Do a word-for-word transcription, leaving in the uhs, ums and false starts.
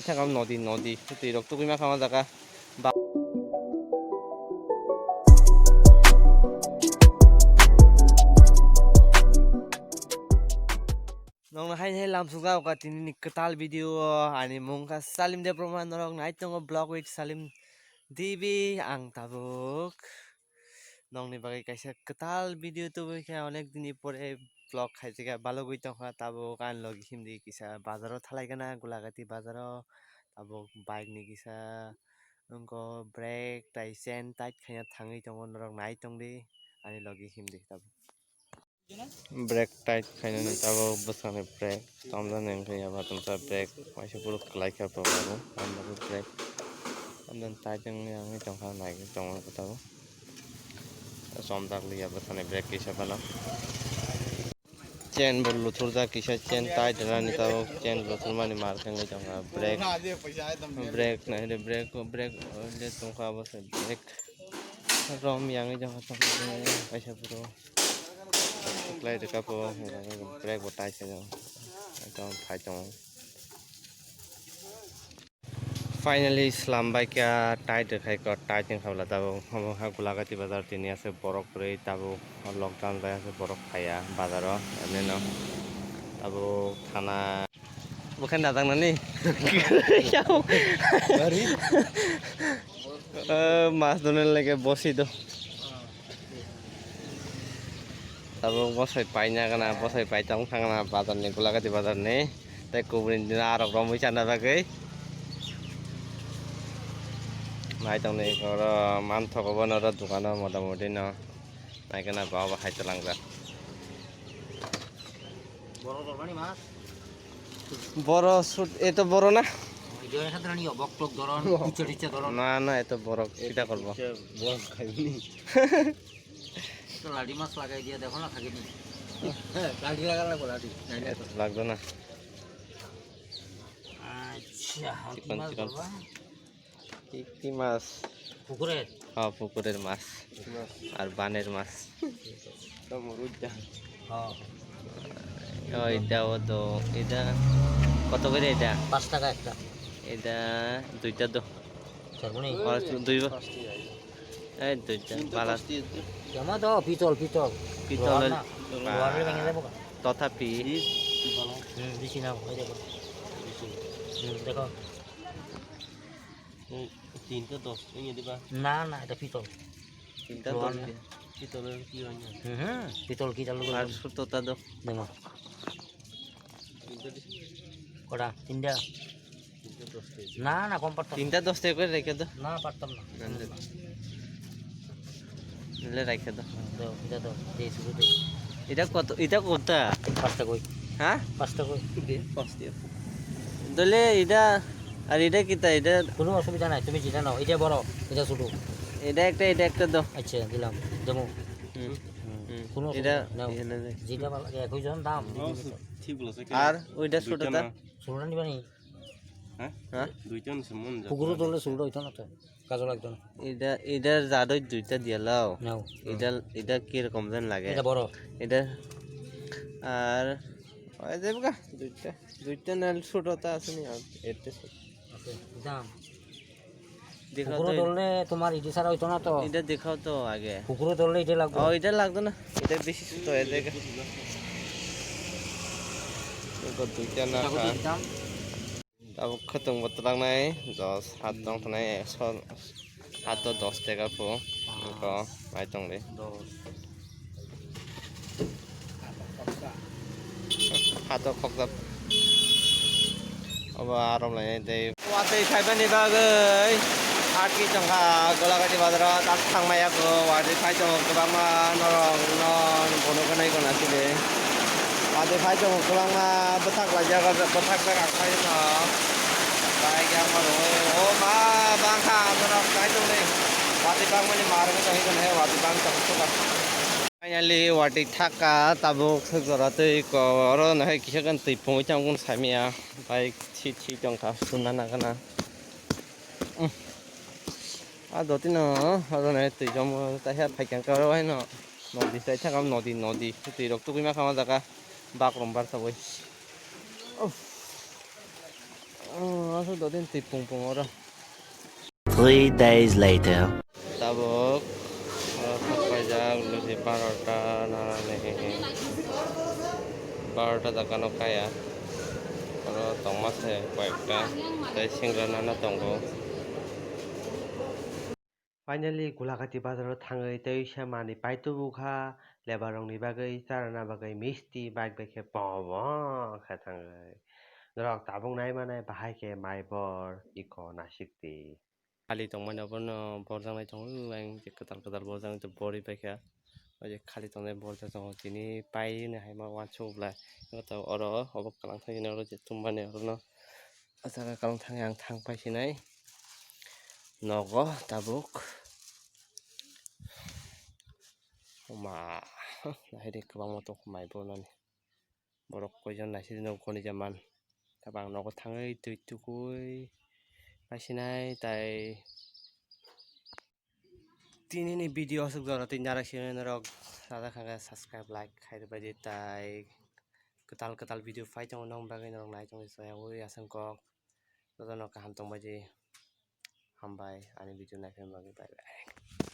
Thangam nodi, nodi. Twi rok tugui ma khama jaga. Ba- Nong hai hai lam suga oka tini ni kwtal video o ani mung kha Salim Debbarma, norok nai tongo vlog with Salim D B. Ang tabuk nongni bagwi kaisa kwtal video tubui kha, onek dini pore vlog khaijak ya, balugwi tongkha. Tabuk ani logi himdi kisa bazaro thalai gana, Gulagati bazaro. Tabuk bike ni kisa wngkha, brake tai chain tight khaina thangwi tongo, norok nai tongdi ani logi himdi tabuk. Brake tight khainani tabuk bwskango brake tamjani wngkha, ya ba tamsa brake waisa phuru kwlai kha tabuk, tamjani brake tamjani tight wngya wngwi tongkha, naigwi tongo tabuk. Chomjak liya bwskango brake kisa phano. Chain bo luthurjak kisa, chain tight rwnani tabuk, chain luthurmani mar khe wngwi tongkha. Brake, brake naide, brake, brake le tongkha, abo se brake rom yangwi tongkha, kaisa phuru. Suklai rwkha po, brake bo tight khe, ekdom phai tongo. Finally slam bai kha, tight rwkhai kha, tight wngkha bwla tabuk. Omo kha Gulagati bazar, tini aswk borok kwrwi tabuk, lockdown bai aswk borok phaiya bazaro, emneno tabuk thana. Bo khe najaknani. Mas dona lage bosi do. Tabuk bosai paina gana, bosai pai tong thang gana bazar ni, Gulagati bazar ni. Tei kubuni dino arok romwi chana bagwi. Nai tongni oro manthok obo no oro dukano motamoti no. Nai gana ba obo hai talangjak. Boro sut, eto boro na? Video ekha dhrani obok tok doron, icha icha doron. Na, na, eto borok kita korbo. Borok khaibini. Ekta ladi mas lagai dia, dekho na thakini. Ladi laga laga ladi. Eto lagdo na. Acha, hoti mas korba. Ki, ki mas? Pukurer? Ha, pukurer mas. Ki mas? Ar baner mas. Tamo rujja. Ha. O, ida o do, ida koto kore ida? Paanch taka ekta. Ida duita do. Charmoni? O, duiba. Ei duita, bala. Jama do, pitol, pitol. Pitol. Lohar na. Lohar le bhenge jabo ka? Tothapi. Hmm, bisi na, ei dekho. Hmm, dekho. Tinta dos, ini diba? Na, na, eta pitol. Tinta dos. Pitol ki hoy na? Hmm, pitol ki chalu. Ar suto ta do. Demo. Tinta di. Kora, tinta. Tinta dos. Na, na, kom partam. Tinta dos taka kore rekhe do. Na, partam na. Nande. Nile rekhe do. Do, eta do, de, suru de. Eta koto, eta kota? Paanch taka koi. Ha? Paanch taka koi. De, paanch taka. Dole eta, ar eta kita, eta? Kono osubidha nai, tumi jeta nao, eta boro, eta chutu. Eta ekta, eta ekta do. Acha, dilam, demo. Hmm. Hmm. Hmm. Kono osubidha nai. Eta, nao. Eta nai. Jeta bala, ek hoi jon dam. Thik bola se. Ar oita chutu ta? Chutu niba ni. Ha? Ha? Duita se mon ja. Pukuro dole chutu oito na to. Kajo lagdo na. Ida, ida jadoi duita diya lao. Nao. Ida, ida ki rokom jen lage? Ida boro. Ida ar oi jebga duita. Duita na chutu ta asini ar ete chutu. Acha, dam. Dekhao pukuro to. Dole tomar idi sara oito na to. Ida dekhao to age. Pukuro dole ida lagbo. Oh, ida lagdo na. Ida bisi chutu ede. Eko duita na. Ita koi kha. Ditam. Tabuk khwtwng bo twlangnai, dos hat tong thanai, ekso hat o dos taka po. Eko nai tong di. Dos. Hat o khokjak. Obo arom lainai tei. Watwi phaibani bagwi hati tongkha Golagati bazaro, tak thangmaya ko watwi phai tongo kwbangma norok no bono gwnai gona sidi. Watwi phai tongo kwbangma bwthak laijak o, bwthak jaga phai no. Bai khe ang mano, o ma bangkha norok phai tongni. Watwi bangmani mar wngwi tongwi gwnai, watwi bang tong suka. Finally watwi thaka tabuk jora twi ko oro no hai kisa kan twi pungwi tang kun samya bai thi thi tongkha sunna nangana. A dotino oro no twi jomo taisa phaikang ka oro hai no nodi tai thangam nodi nodi twi rok tugui ma kha ma jaga bakrom bar sabui. Oh, aswk dodin twi pung pung oro. Three days later. Tabuk, oro thok paijak, luchi barota nanani, barota jagano kaya. Oro tongma se koyekta, tei singra nana tongo. Finally, Gulagati bazaro thangwi tei se manwi pai tubu kha, lebar rokni bagwi, charana bagwi misti, bike bai khe bo bo khe thangwi. Norok tabuk nai manai, bahai khe mai bor iko nasikti. Khali tongmani obono borjaknai tongo, ang je kwtal kwtal borjaknai to borwi paikha. O je khali tongnai borjak tongo, tini pai no hai ma uansuk bwlai. Oro obo kwlwng thangwi oro je tumbani orono. O jaga kwlwng thangwi ang thang paisinai nogo tabuk. Oma, nahidi kwbangma tongkha mai bornani. Borok koijon naisidi nogo goni jaman. Tabang nogo thangwi twi tukui paisinai tai. Tinini video aswk jora twi narak sini norok sajak kha khe subscribe, like khai rwbaidi tai kwtal kwtal video phai tongo nokni bagwi norok nai tongwi chaya ui aswk kok jotono kaham tongbaidi hambai ani video naikhe bagwi bye bye.